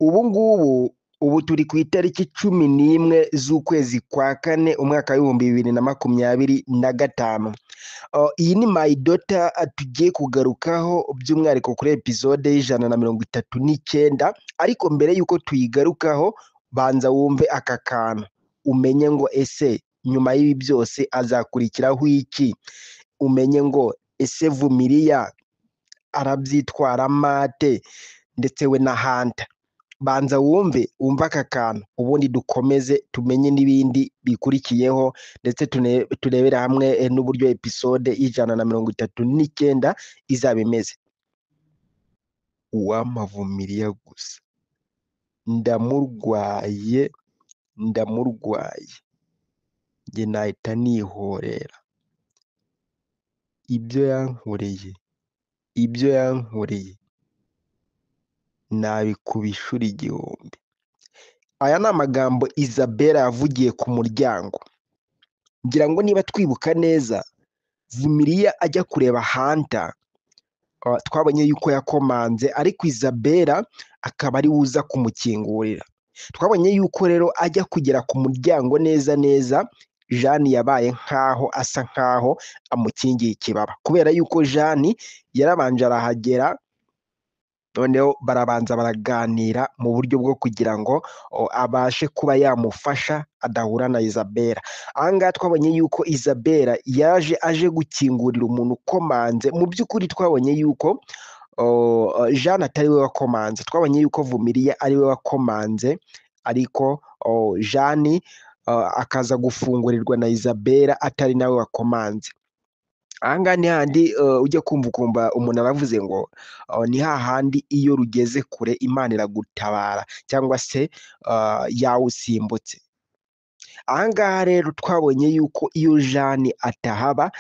Ubu ngubu ubu turi ku itariki 11 z'ukwezi kwa kane umwaka w'2025. Iyi ni My Daughter tugiye kugarukaho by'umwihariko kuri episode y'139, ariko mbere y'uko tuyigarukaho banza wumve aka kantu umenye ngo ese nyuma y'ibi byose azakurikiraho iki, umenye ngo ese Vumilia arabyitwaramo ate ndetse we na Hunter. Banza wumve aka kantu ubundi dukomeze tumenye n'ibindi bikurikiyeho, ndetse turebere hamwe n'uburyo episode y'139 izaba imeze. Uwampa Vumilia gusa ndamurwaye, ndamurwaye, njye nahita nihorera. Ibyo yankoreye, ibyo yankoreye nabikuba inshuro 1000. Aya ni amagambo Isabella yavugiye ku muryango. Ngira ngo niba twibuka neza, Vumilia ajya kureba Hunter, twabonye yuko yakomanze, ariko Isabella akaba ari we uza kumukingurira. Twabonye yuko rero ajya kugera ku muryango neza neza, Jeanne yabaye nkaho asa nkaho amukingiye ikibaba, kubera yuko Jeanne yarabanje arahagera, noneho barabanza baraganira mu buryo bwo kugira ngo abashe kuba yamufasha adahura na Isabella. Aha ngaha twabonye yuko Isabella yaje aje gukingurira umuntu ukomanze. Mu by'ukuri twabonye yuko Jeanne atari we wakomanze, twabonye yuko Vumilia ari we wakomanze, ariko Jeanne akaza gufungurirwa na Isabella atari nawe wakomanze. Aha ngaha ni hahandi ujya kumva ukumva umuntu aravuze ngo ni hahandi iyo rugeze kure Imana iragutabara, cyangwa se yawusimbutse. Aha ngaha rero twabonye yuko iyo Jeanne atahaba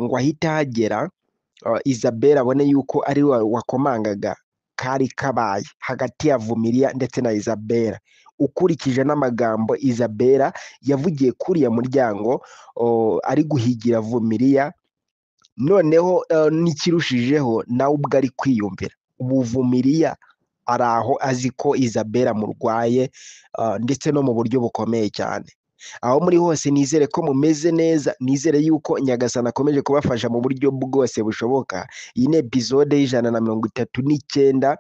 ngo ahite ahagera, Isabella abone yuko ari we wakomangaga, kari kabaye hagati ya Vumilia ndetse na Isabella. Ukurikije n'amagambo Isabella yavugiye kuriya muryango ari guhigira Vumilia, noneho n'ikirushijeho nawe ubwo ari kwiyumvira. Ubu Vumilia ari aho azi ko Isabella amurwaye, ndetse no mu buryo bukomeye cyane. Aho muri hose nizere ko mumeze neza, nizere yuko Nyagasani akomeje kubafasha mu buryo bwose bushoboka. Iyi ni episode y'139,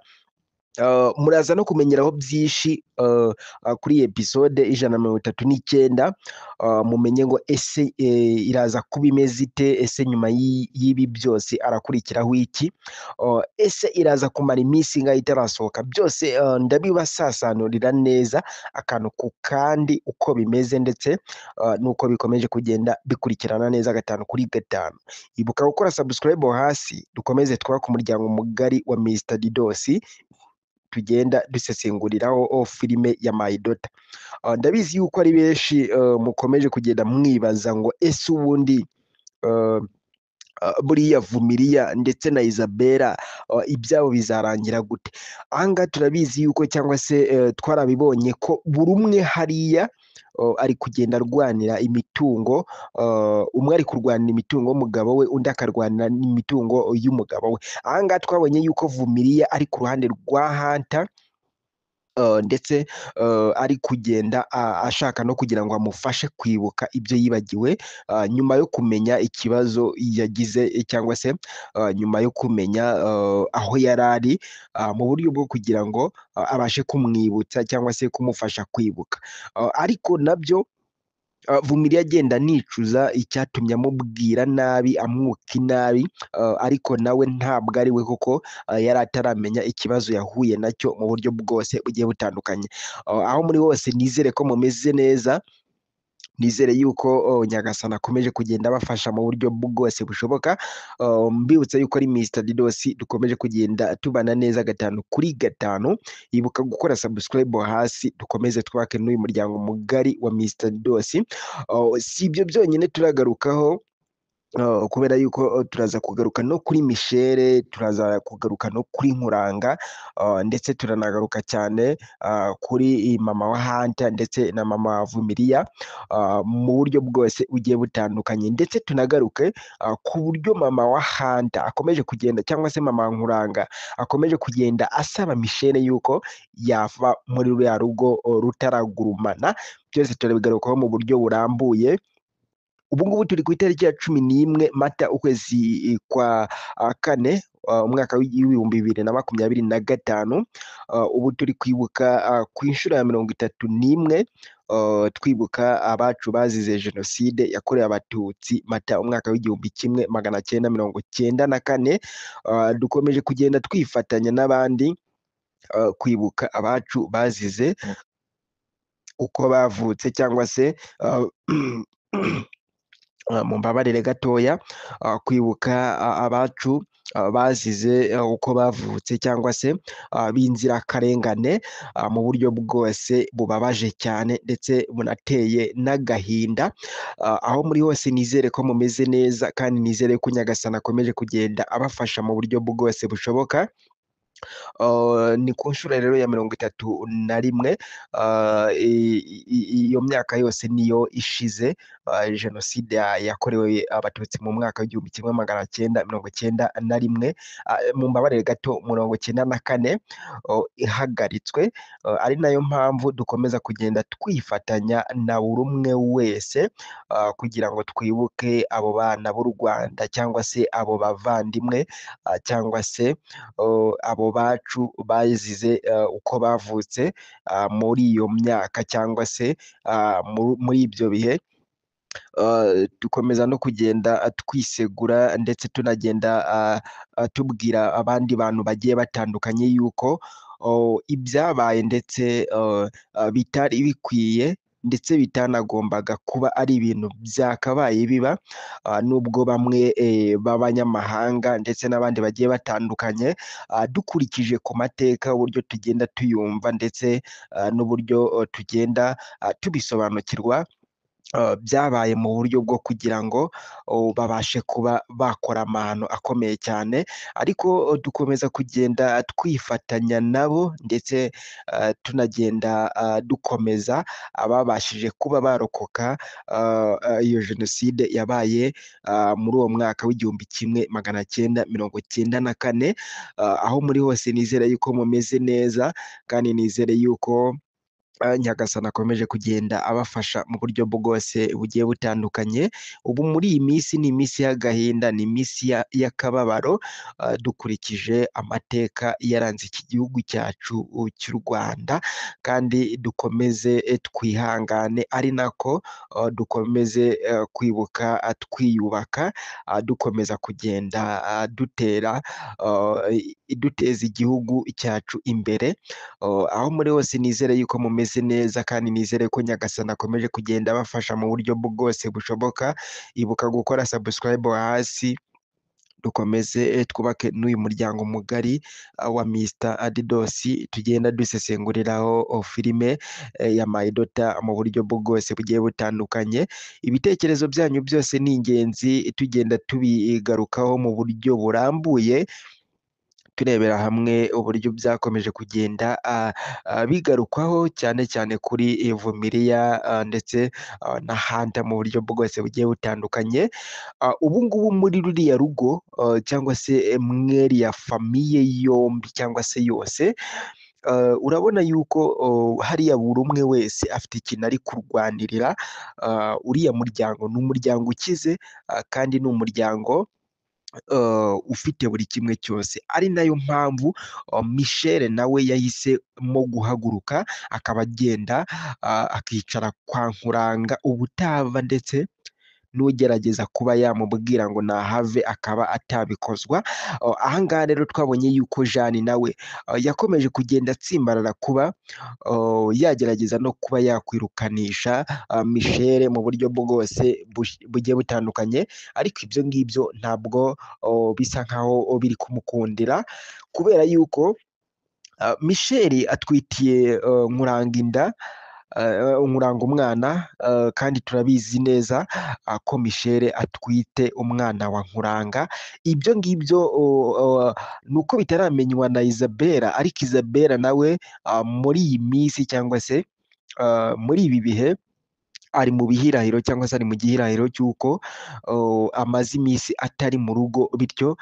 muraza no kumenyeraho byinshi kuri iyi episode y'139, mumenye ngo ese iraza kuba imeze ite, ese nyuma y'ibi byose arakurikiraho iki, ese iraza kumara iminsi ingahe itarasohoka. Byose ndabibasasanurira neza akantu ku kandi uko bimeze, ndetse n'uko bikomeje kugenda bikurikirana neza 5 kuri 5. Ibuka gukora subscribe hasi, dukomeze twubake umuryango mugari wa Mr Didos, tugenda dusesenguriraho filime ya My Daughter. Ndabizi yuko ari benshi mukomeje kugenda mwibaza ngo ese ubundi buriya Vumilia ndetse na Isabella ibyabo bizarangira gute. Aha ngaha turabizi yuko cyangwa se twarabibonye ko buri umwe hariya ari kugenda arwanira imitungo, umwe ari kurwanira imitungo y'umugabo we, undi akarwanira imitungo y'umugabo we. Aha ngaha twabonye yuko Vumilia ari ku ruhande rwa Hunter, ndetse ari kugenda ashaka no kugira ngo amufashe kwibuka ibyo yibagiwe, nyuma yo kumenya ikibazo yagize, cyangwa se nyuma yo kumenya aho yari ari, mu buryo bwo kugira ngo abashe kumwibutsa cyangwa se kumufasha kwibuka. Ariko nabyo Vumilia agenda anicuza icyatumye amubwira nabi, amwuka inabi, ariko nawe ntabwo ari we kuko yari ataramenya ikibazo yahuye nacyo mu buryo bwose bugiye butandukanye. Aho muri hose nizere ko mumeze neza, nizere yuko Nyagasani akomeje kugenda abafasha mu buryo bwose bushoboka. Mbibutsa yuko ari Mr Didos, dukomeje kugenda tubana neza 5 kuri 5. Ibuka gukora subscribe hasi, dukomeze twubake n'uyu muryango mugari wa Mr Didos. Si ibyo byonyine turagarukaho, Kubera yuko turaza kugaruka no kuri Michelle, turaza kugaruka no kuri Nkuranga, ndetse turanagaruka cyane kuri mama wa Hunter ndetse na mama wa Vumilia, mu buryo bwose bugiye butandukanye, ndetse tunagaruke ku buryo mama wa Hunter akomeje kugenda, cyangwa se mama wa Nkuranga akomeje kugenda asaba Michelle yuko yava muri ruriya rugo rutaragurumana. Byose turabigarukaho mu buryo burambuye. Ubu ngubu turi ku itariki ya 11 Mata, ukwezi kwa kane, umwaka w'2025. Ubu turi kwibuka ku inshuro ya 31, twibuka abacu bazize jenoside yakorewe Abatutsi Mata umwaka w'1994. Dukomeje kugenda twifatanya n'abandi kwibuka abacu bazize uko bavutse, cyangwa se mumbabarire gatoya, kwibuka abacu bazize uko bavutse, cyangwa se b'inzirakarengane, mu buryo bwose bubabaje cyane ndetse bunateye n'agahinda. Aho muri hose nizere ko mumeze neza, kandi nizere ko Nyagasani akomeje kugenda abafasha mu buryo bwose bushoboka. Ni ku nshuro rero ya 31, iyo myaka yose niyo ishize jenoside yakorewe Abatutsi mu mwaka w'1991, mumbabarire gato, 94 ihagaritswe, ari nayo mpamvu dukomeza kugenda twifatanya na buri umwe wese kugira ngo twibuke abo bana b'u Rwanda, cyangwa se abo bavandimwe, cyangwa se abo bacu bazize uko bavutse muri iyo myaka, cyangwa se muri ibyo bihe. Dukomeza no kugenda twisegura, ndetse tunagenda tubwira abandi bantu bagiye batandukanye yuko ibyabaye ndetse bitari bikwiye, ndetse bitanagombaga kuba ari ibintu byakabaye biba, nubwo bamwe b'abanyamahanga ndetse n'abandi bagiye batandukanye, dukurikije ku mateka uburyo tugenda tuyumva ndetse n'uburyo tugenda tubisobanukirwa, byabaye mu buryo bwo kugira ngo babashe kuba bakora amahano akomeye cyane, ariko dukomeza kugenda twifatanya nabo, ndetse tunagenda dukomeza ababashije kuba barokoka iyo jenoside yabaye muri uwo mwaka w'1994. Aho muri hose nizere yuko mumeze neza, kandi nizere yuko Nyagasani akomeje kugenda abafasha mu buryo bwose bugiye butandukanye. Ubu muri iyi minsi ni iminsi y'agahinda, ni iminsi y'akababaro, dukurikije amateka yaranze iki gihugu cyacu cy'u Rwanda, kandi dukomeze twihangane, ari nako dukomeze kwibuka twiyubaka, dukomeza kugenda dutera duteza igihugu cyacu imbere. Aho muri hose nizere yuko mumeze neza, kandi nizere ko Nyagasani akomeje kugenda abafasha mu buryo bwose bushoboka. Ibuka gukora subscribe hasi, dukomeze twubake n'uyu muryango mugari wa Mr Adidos, tugenda dusesenguriraho filime ya My Daughter mu buryo bwose bugiye butandukanye. Ibitekerezo byanyu byose ni ingenzi, tugenda tubigarukaho mu buryo burambuye, turebera hamwe uburyo byakomeje kugenda bigarukwaho cyane cyane kuri Vumilia ndetse na Hunter mu buryo bwose bugiye butandukanye. Ubu ngubu muri ruriya rugo, cyangwa se mweriya famiye yombi cyangwa se yose, urabona yuko hariya buri umwe wese afite ikintu ari kurwanirira. Uriya muryango ni umuryango ukize, kandi ni umuryango ufite buri kimwe cyose, ari nayo mpamvu Michelle nawe yahisemo guhaguruka akaba agenda akicara kwa Nkuranga ubutava, ndetse n'ugerageza kuba yamubwira ngo nahave akaba atabikozwa. Aha ngaha rero twabonye yuko Jeanne nawe yakomeje kugenda atsimbarara kuba yagerageza no kuba yakwirukanisha Michelle mu buryo bwose bugiye butandukanye, ariko ibyo ngibyo ntabwo bisa nkaho biri kumukundira, kubera yuko Michelle atwitiye Nkuranga inda. Nkuranga umwana, kandi turabizi neza ko Michelle atwite umwana wa Nkuranga. Ibyo ngibyo ni uko bitaramenywa na Isabella, ariko Isabella nawe muri iyi minsi cyangwa se muri ibi bihe ari mu bihirahiro cyangwa se ari mu gihirahiro cy'uko amaze iminsi atari mu rugo, bityo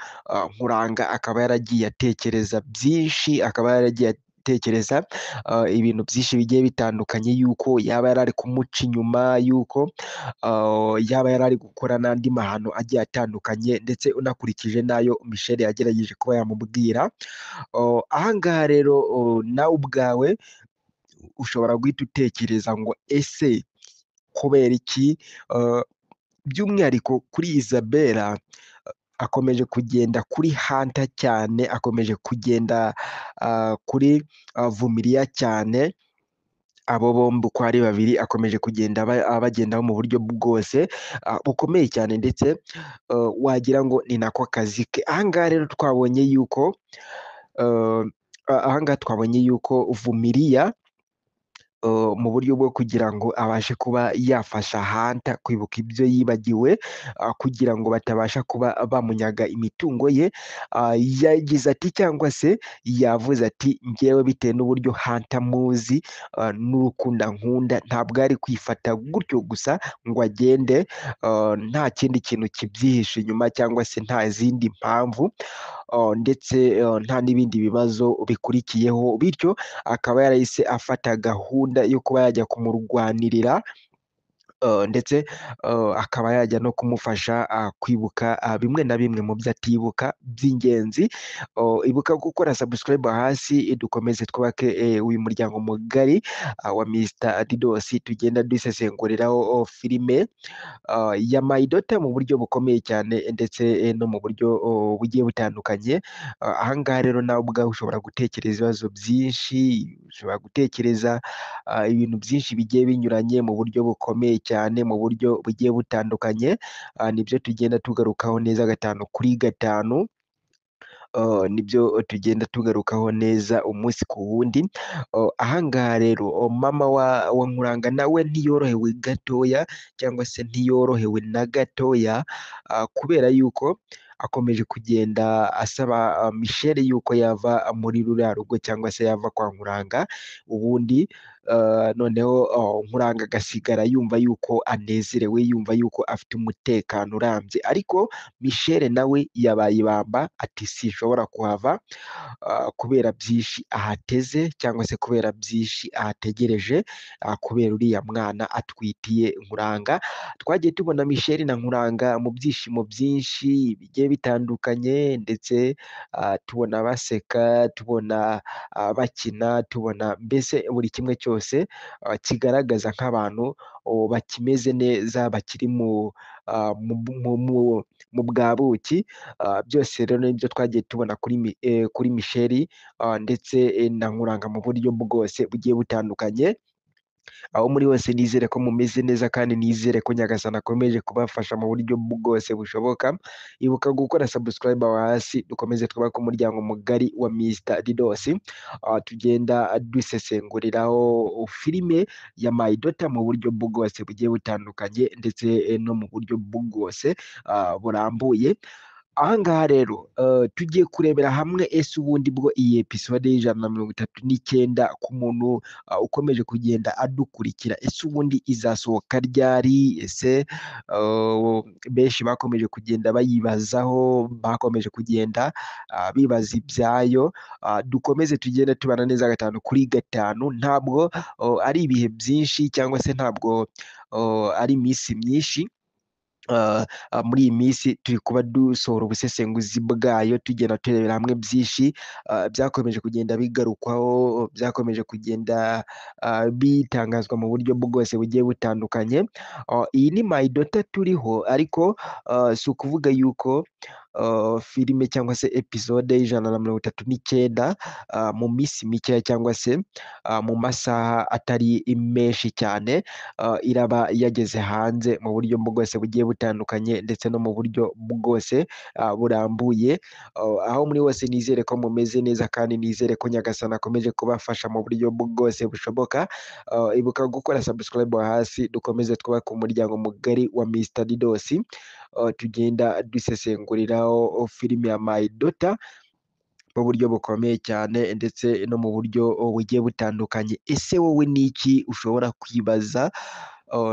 Nkuranga akaba yaragiye atekereza byinshi, akaba yaragiye atekereza ibintu byinshi bigiye bitandukanye, yuko yaba yari ari kumuca inyuma, yuko yaba yari ari gukora n'andi mahano agiye atandukanye, ndetse unakurikije n'ayo Michelle yagerageje kuba yamubwira. Aha ngaha rero nawe ubwawe ushobora guhita utekereza ngo ese kubera iki by'umwihariko kuri Isabella akomeje kugenda kuri Hunter cyane, akomeje kugenda kuri Vumilia cyane, abo bombi uko ari babiri akomeje kugenda abagendaho mu buryo bwose bukomeye cyane, ndetse wagira ngo ni nako kazi ke. Aha ngaha rero twabonye yuko aha ngaha twabonye yuko Vumilia mu buryo bwo kugira ngo abashe kuba yafasha Hunter kwibuka ibyo yibagiwe, kugira ngo batabasha kuba bamunyaga imitungo ye, yagize ati cyangwa se yavuze ati njyewe bitewe n'uburyo Hunter muzi n'urukundo ankunda, ntabwo ari kwifata gutyo gusa ngo agende nta kindi kintu kibyihishe inyuma cyangwa se nta zindi mpamvu, ndetse nta n'ibindi bibazo bikurikiyeho, bityo akaba yarahise afata gahunda yo kuba yajya kumurwanirira, ndetse akaba yajya no kumufasha kwibuka bimwe na bimwe mu byo atibuka by'ingenzi. Ibuka gukora subscribe hasi, dukomeze twubake uyu muryango mugari wa Mr Didos, tugenda dusesenguriraho filime ya My Daughter mu buryo bukomeye cyane, ndetse no mu buryo bugiye butandukanye. Aha ngaha rero nawe ubwawe ushobora gutekereza ibibazo byinshi, ushobora gutekereza ibintu byinshi bigiye binyuranye mu buryo bukomeye cyane, mu buryo bugiye butandukanye. Nibyo tugenda tugarukaho neza 5 kuri 5, nibyo tugenda tugarukaho neza umunsi ku wundi. Aha ngaha rero mama wa Nkuranga nawe ntiyorohewe gatoya cyangwa se ntiyorohewe na gatoya, kubera yuko akomeje kugenda asaba Michelle yuko yava muri ruriya rugo cyangwa se yava kwa Nkuranga, ubundi noneho Nkuranga agasigara yumva yuko anezerewe, yumva yuko afite umutekano urambye, ariko Michelle nawe yabaye ibamba ati sinshobora kuhava kubera byinshi ahateze cyangwa se kubera byinshi ahategereje, kubera uriya mwana atwitiye Nkuranga. Twagiye tubona Michelle na Nkuranga mu byishimo byinshi bigiye bitandukanye, ndetse tubona baseka, tubona bakina, tubona mbese buri kimwe cyose kigaragaza nk'abantu bakimeze neza, bakiri mu bwa buki. Byose rero nibyo twagiye tubona kuri Michelle ndetse na Nkuranga mu buryo bwose bugiye butandukanye. Aho muri hose nizere ko mumeze neza, kandi nizere ko Nyagasani akomeje kubafasha mu buryo bwose bushoboka. Ibuka gukora subscribe aho hasi, dukomeze twubake umuryango mugari wa Mr Didos, tugenda dusesenguriraho filime ya My Daughter mu buryo bwose bugiye butandukanye, ndetse no mu buryo bwose burambuye. Aha ngaha rero tugiye kurebera hamwe ese ubundi bwo iyi episode y'139 ku muntu ukomeje kugenda adukurikira, ese ubundi izasohoka ryari? Ese benshi bakomeje kugenda bayibazaho, bakomeje kugenda bibaza ibyayo. Dukomeze tugende tubana neza 5 kuri 5. Ntabwo ari ibihe byinshi cyangwa se ntabwo ari iminsi myinshi. Muri iyi minsi turi kuba dusohora ubusesenguzi bwayo, tugenda turebera hamwe byinshi byakomeje kugenda bigarukwaho, byakomeje kugenda bitangazwa mu buryo bwose bugiye butandukanye. Iyi ni My Daughter turiho, ariko si ukuvuga yuko filime cyangwa se episode y'139 mu minsi mikeya cyangwa se mu masaha atari menshi cyane, iraba yageze hanze mu buryo bwose bugiye butandukanye ndetse no mu buryo bwose burambuye. Aho muri hose nizere ko mumeze neza kandi nizere ko Nyagasani akomeje kubafasha mu buryo bwose bushoboka. Ibuka gukora subscribe hasi, dukomeze twubake umuryango mugari wa Mr Didos, tugenda dusesenguriraho filime ya My Daughter mu buryo bukomeye cyane ndetse no mu buryo bugiye butandukanye. Ese wowe ni iki ushobora kwibaza,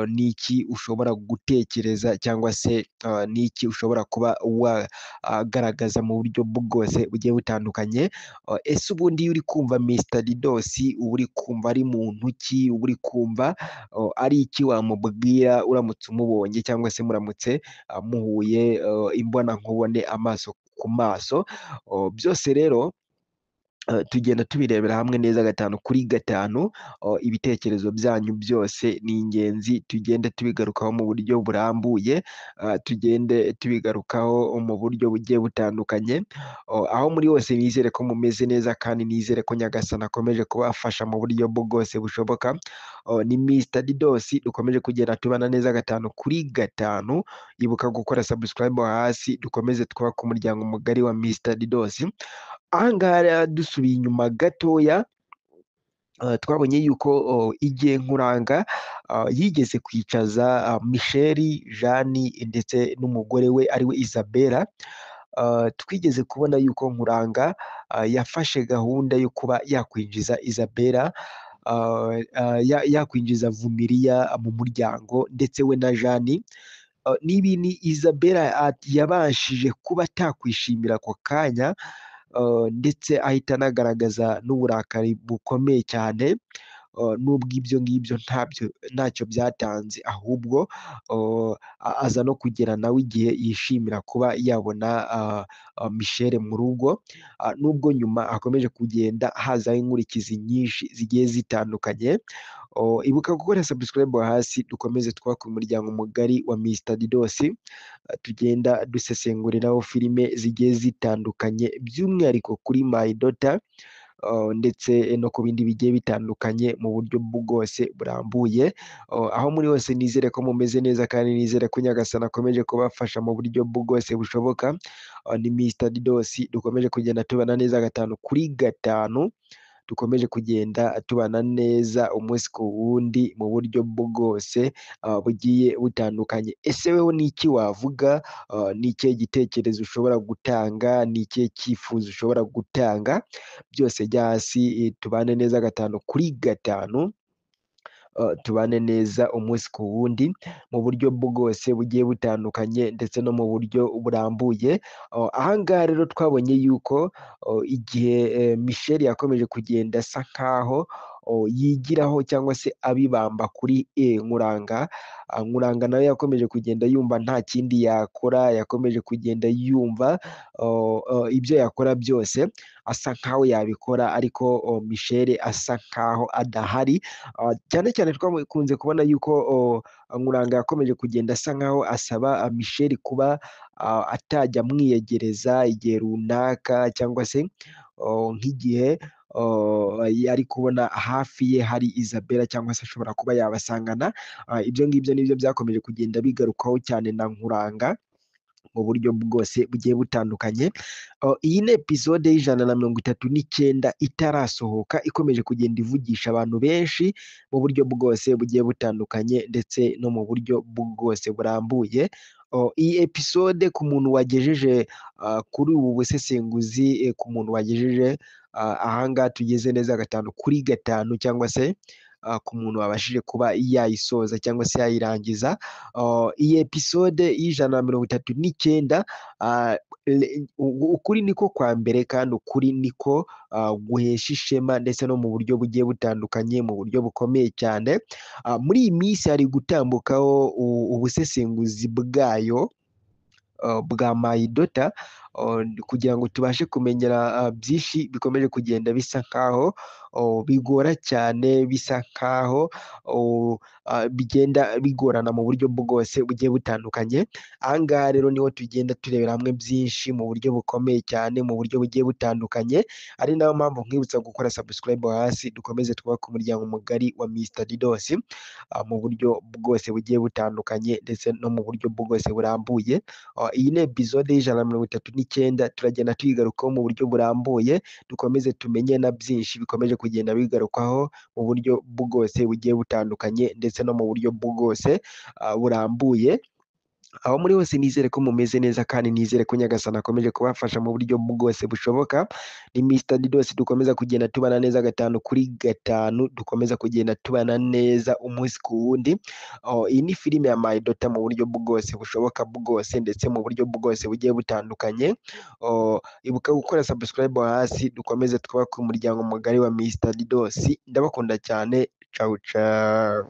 ni iki ushobora gutekereza cyangwa se ni iki ushobora kuba wagaragaza mu buryo bwose bugiye butandukanye? Ese ubundi iyo uri kumva Mr Didos uba uri kumva ari muntu ki? Uba uri kumva ari iki wamubwira uramutse umubonye cyangwa se muramutse muhuye imbonankubone amaso ku maso? Byose rero tugenda tubirebera hamwe neza 5 kuri 5. Ibitekerezo byanyu byose ni ingenzi, tugende tubigarukaho mu buryo burambuye, tugende tubigarukaho mu buryo bugiye butandukanye. Aho muri hose nizere ko mumeze neza kandi nizere ko Nyagasani akomeje kubafasha mu buryo bwose bushoboka. Ni Mr Didos, dukomeje kugenda tubana neza 5 kuri 5. Ibuka gukora subscribe hasi, dukomeze twubake umuryango mugari wa Mr Didos. Aha ngaha dusubiye inyuma gatoya, twabonye yuko igihe Nkuranga yigeze kwicaza Michel, Jeanne ndetse n'umugore we ariwe Isabella. Twigeze kubona yuko Nkuranga yafashe gahunda yo kuba yakwinjiza Isabella, yakwinjiza Vumilia mu muryango ndetse we na Jeanne. Ni ibintu Isabella yabashije kuba atakwishimira ako kanya, ndetse ahita anagaragaza n'uburakari bukomeye cyane, nubwo ibyo ngibyo ntacyo byatanze, ahubwo aza no kugera nawe igihe yishimira kuba yabona Michel mu rugo, nubwo nyuma akomeje kugenda hazaho inkurikizi nyinshi zigiye zitandukanye. Ibuka gukora subscribe hasi, dukomeze twubake umuryango mugari wa Mr Didos, tugenda dusesenguriraho filime zigiye zitandukanye by'umwihariko kuri My Daughter, ndetse no ku bindi bigiye bitandukanye mu buryo bwose burambuye. Aho muri hose nizere ko mumeze neza kandi nizere ko Nyagasani akomeje kubafasha mu buryo bwose bushoboka. Ni Mr Didos, dukomeje kugenda tubana neza 5 kuri 5, dukomeje kugenda tubana neza umunsi ku wundi mu buryo bwose bugiye butandukanye. Ese wewe ni iki wavuga? Ni ikihe gitekerezo ushobora gutanga? Ni ikihe cyifuzo ushobora gutanga? Byose jya hasi, tubane neza 5 kuri 5, tubane neza umunsi ku wundi mu buryo bwose bugiye butandukanye ndetse no mu buryo burambuye. Aha ngaha rero twabonye yuko igihe Michel yakomeje kugenda asa nkaho yigiraho cyangwa se abibamba kuri Nkuranga, Nkuranga nawe yakomeje kugenda yumva nta kindi yakora, yakomeje kugenda yumva ibyo yakora byose asa nkaho yabikora, ariko Michel asa nkaho adahari. Cyane cyane twakunze kubona yuko Nkuranga yakomeje kugenda asa nkaho asaba Michel kuba atajya amwiyegereza igihe runaka cyangwa se nk'igihe ari kubona hafi ye hari Isabella cyangwa se ashobora kuba yabasangana. Ibyo ngibyo nibyo byakomeje kugenda bigarukaho cyane na Nkuranga mu buryo bwose bugiye butandukanye. Iyi ni episode y'139 itarasohoka, ikomeje kugenda ivugisha abantu benshi mu buryo bwose bugiye butandukanye ndetse no mu buryo bwose burambuye. Iyi episode ku muntu wagejeje kuri ubu busesenguzi, ku muntu wagejeje ahangaha tugeze neza 5 kuri 5 cyangwa se ku muntu wabashije kuba yayisoza cyangwa se yayirangiza, iyi episode y'139, ukuri niko kwa mbere kandi ukuri niko guhesha ishema ndetse no mu buryo bugiye butandukanye mu buryo bukomeye cyane. Muri iyi minsi hari gutambukaho ubusesenguzi bwayo bwa My Daughter, kugira ngo tubashe kumenyera byinshi bikomeje kugenda bisa nkaho bigora cyane, bisa nkaho bigenda bigorana mu buryo bwose bugiye butandukanye. Aha ngaha rero niho tugenda turebera hamwe byinshi mu buryo bukomeye cyane, mu buryo bugiye butandukanye, ari nayo mpamvu nkwibutsa gukora subscribe hasi, dukomeze twubake umuryango mugari wa Mr Didos mu buryo bwose bugiye butandukanye ndetse no mu buryo bwose burambuye. Iyi ni episode y'139, turagenda tuyigarukaho mu buryo burambuye, dukomeze tumenye na byinshi bikomeje kugenda bigarukwaho mu buryo bwose bugiye butandukanye ndetse no mu buryo bwose burambuye. Aho muri hose nizere ko mumeze neza kandi nizere ko Nyagasani akomeje kubafasha mu buryo bwose bushoboka. Ni Mr Didos, dukomeza kugenda tubana neza 5 kuri 5, dukomeza kugenda tubana neza umunsi ku wundi. Iyi ni filime ya My Daughter mu buryo bwose bushoboka bwose ndetse mu buryo bwose bugiye butandukanye. Ibuka gukora subscribe hasi, dukomeze twubake umuryango mugari wa Mr Didos. Ndabakunda cyane, ciao ciao.